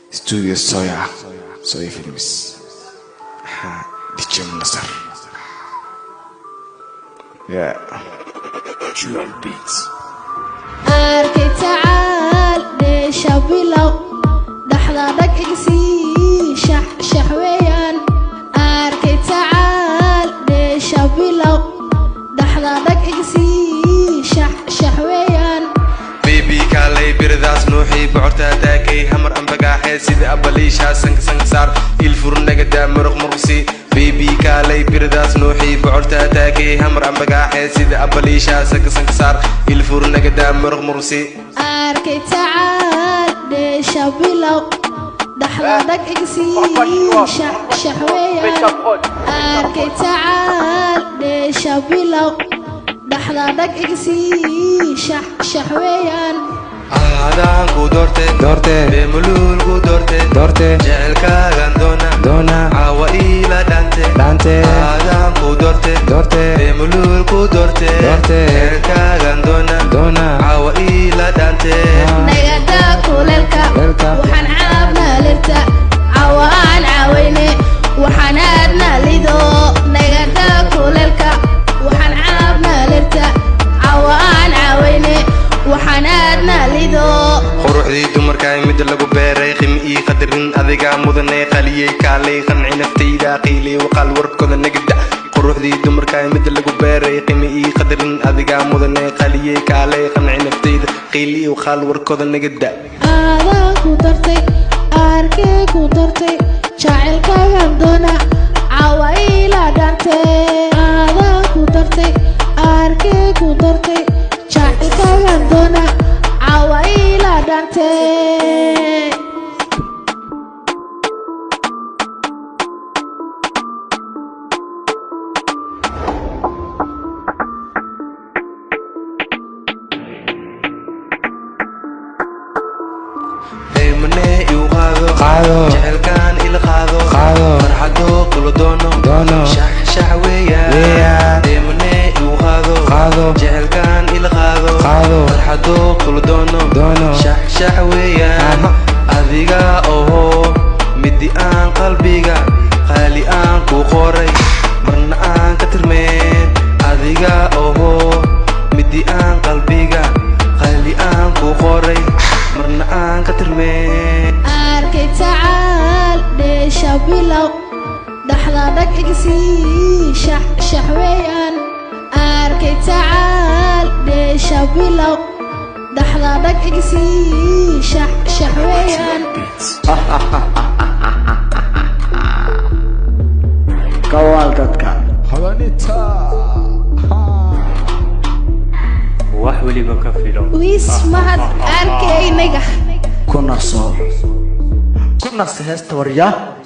Studio Soya, Soya Films, DJ Munasar. Yeah. Jewel Beats. Arkay tacaal, dheesha bilow, dhaxda dhag igsii, shax shax weeyaan. Arkay tacaal, dheesha bilow, dhaxda dhag igsii, shax shax weeyaan. Baby, kaalay, biradaas nuuxii, bocortaa taakay, hamar ambagaaxee, sida abaliishaa, sanka sanka saar, ilfur nagadaa, muruq muruqsi. Baby, kaalay, biradaas nuuxii, bocortaa taakay, hamar ambagaaxee, sida abaliishaa, sanka sanka saar, ilfur nagadaa, muruq muruqsi. Arkay tacaal, dheesha bilow, dhaxda dhag igsii, shax shax weeyaan. Arkay tacaal, dheesha bilow, dhaxda dhag igsii, shax shax weeyaan. Aadaan ku doorte. Doorte. Beemuluul ku doorte. Doorte. Jecelkaagan doona. Doona. Caawa iila dhaante. Dhaante. Aadaan ku doorte. Doorte. Beemuluul ku doorte. Doorte. Jecelkaagan doona. Doona. Caawa iila dhaante. Nagada kuleelka. Kuleelka. Waxaan caabnaa lirta, cawa aan caawayne, waxaan aadnaa lido. Nagada kuleelka, waxaan caabnaa lirta, cawa aan caawayne, waxaan aadnaa lido. Quruxdii dumarkaa, midda lagu beeray, qimi ii qadarin adigaa mudanay, qaliyey, kaalay, qanci naftayda, qiilay waqaal, warkooda nagada. Quruxdii dumarkaa, midda lagu beeray, qimi ii qadarin adigaa mudanay, qaliyey, kaalay, qanci naftayda, qiili waqaal, warkooda nagada. Aadaan ku dartay, arkee ku dartay, jacaylkaagan doona, cawa ila dhante. Aadaan ku dartay, arkee ku dartay, jacaylkaagan doona, cawa ila dhante. Eemane iu qaado. Qaado. Jecelkaan ila qaado. Qaado. Farxado kula doono. Doono. Shax shax weeyaan. Weeyaan. Eemane iu qaado. Qaado. Jecelkaan ila qaado. Qaado. Farxado kula doono. Doono. Shax shax weeyaan. Adiga oho midi aan qalbiga qaali aan ku qoray, marna aan ka tirmeen. Adiga oho midi aan qalbiga qaali aan ku qoray, marna aan ka tirmeen. Arkay tacaal, dheesha bilow, dhaxda dhag igsii, shax shax weeyaan. Arkay tacaal, dheesha bilow, dhaxda dhag igsii, shax shax weeyaan. Kawaal dadka. Hadanita. Wax weliba ka filo. Wiis mahad arkaynaga. Ku naso, ku naso heesta, waryaa.